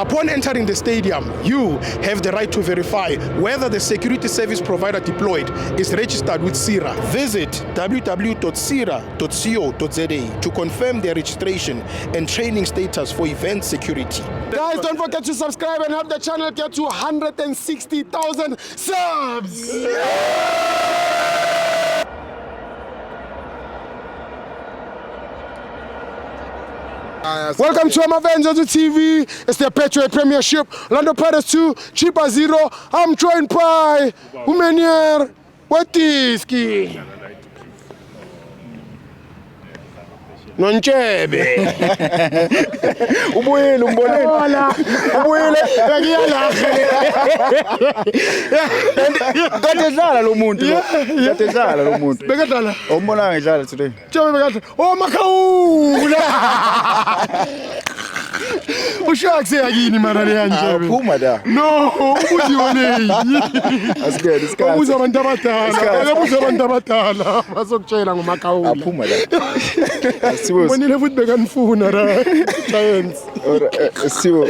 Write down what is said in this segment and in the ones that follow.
Upon entering the stadium, you have the right to verify whether the security service provider deployed is registered with PSIRA. Visit www.psira.co.za to confirm their registration and training status for event security. Guys, don't forget to subscribe and help the channel get to 160,000 subs. Welcome to Amavenza TV. It's the Betway Premiership. Orlando Pirates 2, Chippa 0. I'm joined by Umenier Watiski. Nontshebe. Ubuyile umbonile. Ubuyile. Kade edlala lo muntu lo. Kade edlala lo muntu. Bekadlala. Umbonanga edlala today. Tshebe bekadlala. Oh, Makhawula. Usharks yakini mara leya Ntshebe. Aphuma la. No, ubudiwoneni. Asikele isikhathi. Ubuza abantu abadala. Isikhathi. Ubuza abantu abadala bazokutshela ngoMakhawula. Aphuma la. Asiwo. Bonile futhi bekanifuna la Giants. Ora siwo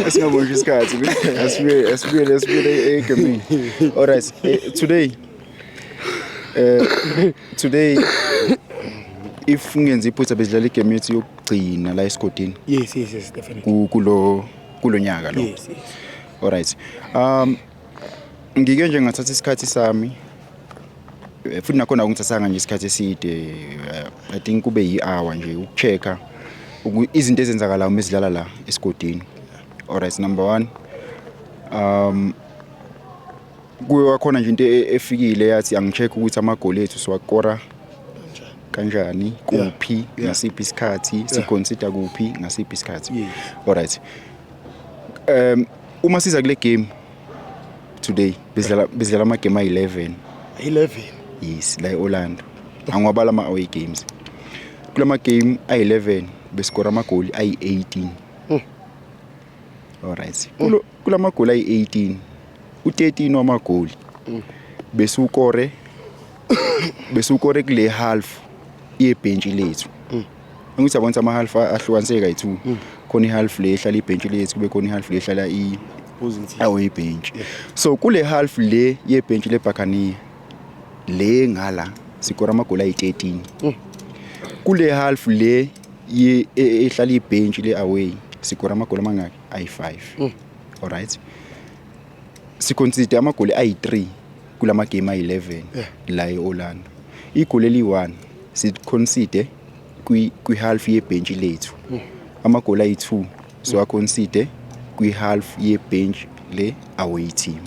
singabosha isikhathi. Asibuye asibuyele asibuyele egaming. Alright, today today if ngenza iphutha bezidlala igame yethu yokugcina la esigodini Yes, definitely. kulo nyaka lo. Yes. Alright. Ngike nje ngathatha isikhathi sami, futhi nakhona akungithathanga nje isikhathi eside, I think kube yi-hour nje ukuchecka izinto ezenzakalayo uma sidlala la esigodini. Alright, number 1, kuye wakhona nje into efikile yathi angicheck ukuthi amagoli ethu siwakora kanjani, kuphi, ngasiphi isikhathi, siconsider kuphi, ngasiphi isikhathi. Alright. Uma siza kule game today, bezidlala ama game ayi-11. 11. Yes, la eOrlando. Angiwabala ama away games. Kulama game ayi-11 besikora amagoli ayi-18. Alright. Kulama goli ayi-18, u-13 wamagoli besukore kule half yebhenji lethu. Angithi yabona ama half ahlukaniseke kayi-2. Khona i-half le ehlala ibhenji lethu, kube khona i-half le ehlala away bench. So kule half le yebhenji leBuccaneer le ngala sikora amagoli ayi-13. Kule half le ehlala ibhenji le away sikora amagoli amangaki? Ayi-5. Alright. Siconsider amagoli ayi-3 kulama game ayi-11 la eOrlando. Igoli eli-1 siconsider kwi half yebhenji lethu. Amagoli ayi-2 siwaconsider kwi half yebhenji le away team.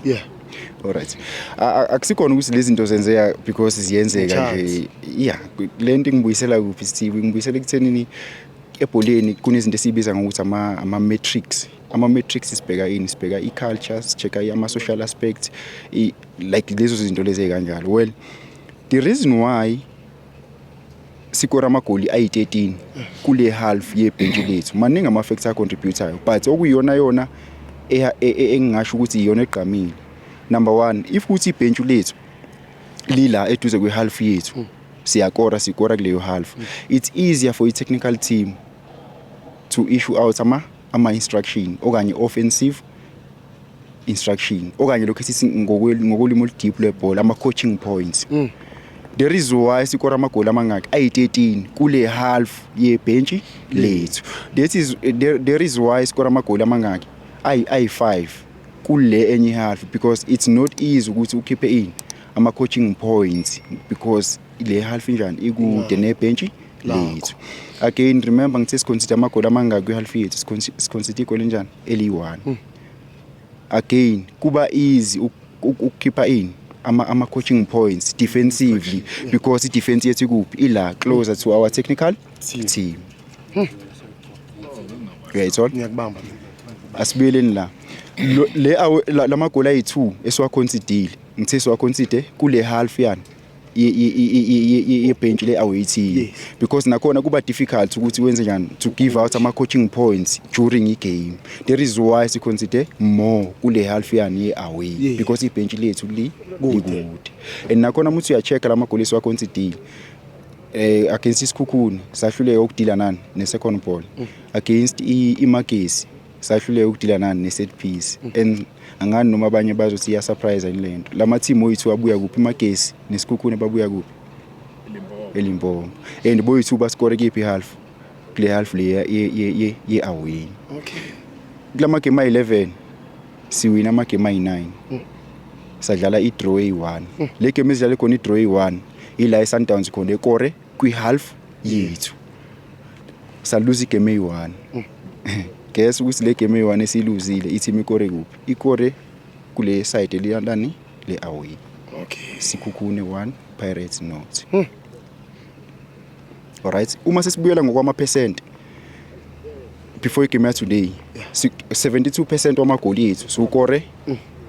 Alright. Akusikhona ukuthi lezi zinto zenzeka because ziyenzeka nje. Yeah, le nto ingibuyisela kuphi Steve? Ingibuyisela ekuthenini ebholeni kunezinto esibiza ngokuthi ama metrics. Ama metrics sibheka ini? Sibheka i-culture, sichecka ama social aspects, like lezo zinto lezi ezikanjalo. Well, the reason why sikora amagoli ayi-13 kule half yebhenji lethu, maningi ama factor acontributayo, but okuyiyona yona engingasho ukuthi iyona egqamile. Number 1, if kuthi ibhenji lethu lila eduze kwe half yethu, siyakora, sikora kuleyo half, it's easier for i-technical team to issue out ama instruction okanye offensive instruction okanye lokho esithi ngokolimi oludeep lwebhola ama coaching points. There is why sikora amagoli amangaki ayi-13 kule half yebhenji lethu. That is there is why sikora amagoli amangaki ayi-5 kule enye half, because it's not easy ukuthi ukhiphe ini ama coaching points because le half injani ikude nebhenji lethu. Again, remember ngithe siconsider amagoli amangaki kwi half yethu, siconsider igoli enjani eliyi-1. Again kuba easy ukukhipha ini ama coaching points defensively because i defense yethu ikuphi, ila closer to our technical team. Uyayithola? Ngiyakubamba. Asibuyeleni la. Lamagoli ayi-2 esiwaconsiderile, ngithe siwaconsider kule half yani yebhenji le away team, because nakhona kuba difficult ukuthi wenze njani to give out ama coaching points during i game. There is why si consider more kule half yani ye away, because ibhenji lethu likude. And nakhona uma uyacheck lama goal esiwaconsiderile, against iSikhukhune sahluleka ukudila nani ne second ball, against iMagesi Sahluleka ukudila nani ne-set piece, and angani noma abanye bazothi iya-surprise yini lento. Lama team oyi-two abuya kuphi? Magesi neSikhukhune babuya kuphi? ELimpopo. And boyi-two baskore kuyiphi half? Kule half le ye-away. Kulama game ayi-11 siwina amagame ayi-9, sadlala i-draw eyi-1. Le game esidlale khona i-draw eyi-1 ila i-Sundowns khona ekore kwi-half yethu, saluza igame eyi-1. Guess ukuthi le game eyi-1 esiyiluzile i-team ikore kuphi? Ikore kule side eliyantani, le away. Sikhukhune 1, Pirates not. Alright, uma sesibuyela ngokwama-percent before igame ya today, 72% wamagoli ethu siwukore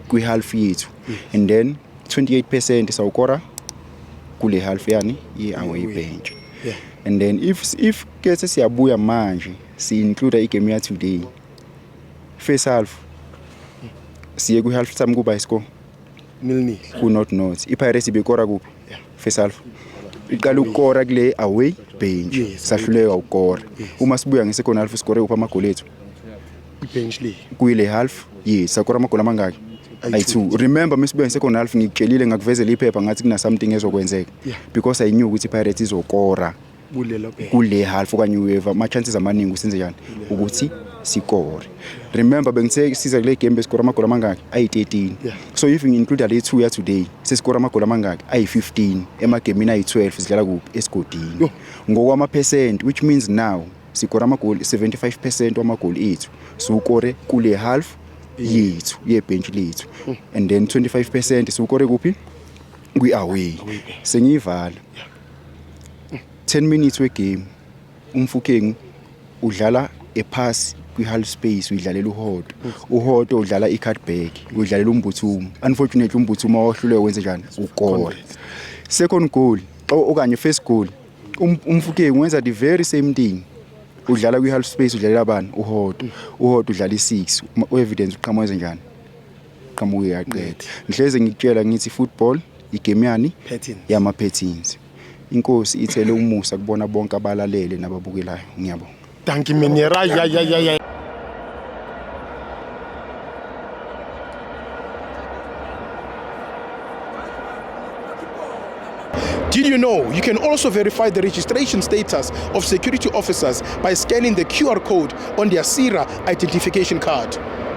kwi-half yethu, and then 28% sawukora kule half yani ye-away bench. And then if ke sesiyabuya manje si-include igame ya today, first half siye kwi-half time kuba iscore Nil nil. Ku-0-0. I-Pirates ibikora kuphi first half? Iqala ukukora kule away bench. Sahluleka ukukora. Uma sibuya nge-second half sikore kuphi amagoli ethu? Ibench le. Kuyile half, yes. Sakora amagoli amangaki? Ayi-two. Remember, mesibuya nge-second half ngikutshelile, ngakuvezela iphepha, ngathi kuna something ezokwenzeka because I knew ukuthi i-Pirates izokora Kulela bench. Kule half okanye uweva ama-chances amaningi usenze njani ukuthi sikore. Remember bengithe siza kule game besikora amagoli amangaki? Ayi-13. So if ngi-include le 2 ya today, sesikora amagoli amangaki? Ayi-15 emagemini ayi-12 sidlala kuphi? Esigodini. Ngokwama-percent, which means now sikora amagoli 75% wamagoli ethu siwukore kule half yethu yebhench lethu, and then 25% siwukore kuphi? Kwi-away. Sengiyivala, 10 minutes wegame uMofokeng udlala epass kwi-half space, uyidlalela uHotto. UHotto udlala i-cutback, uyidlalela uMbuthuma. Unfortunately uMbuthuma wahluleka wenze njani? Ukora. Second goal okanye first goal, uMofokeng wenza the very same thing, udlala kwi-half space, udlalela bani? UHotto. UHotto udlala i-6, u-Evidence uqhamuka wenze njani? Qhamuke yaqeda. Ngihleze ngikutshela ngithi football igame yani? Patterns. Yama-patterns. Inkosi ithele umusa kubona bonke abalalele nababukelayo. Ngiyabonga. Thank you, Meneer. Ay, ay, ay, ay, ay. Did you know you can also verify the registration status of security officers by scanning the QR code on their PSIRA identification card?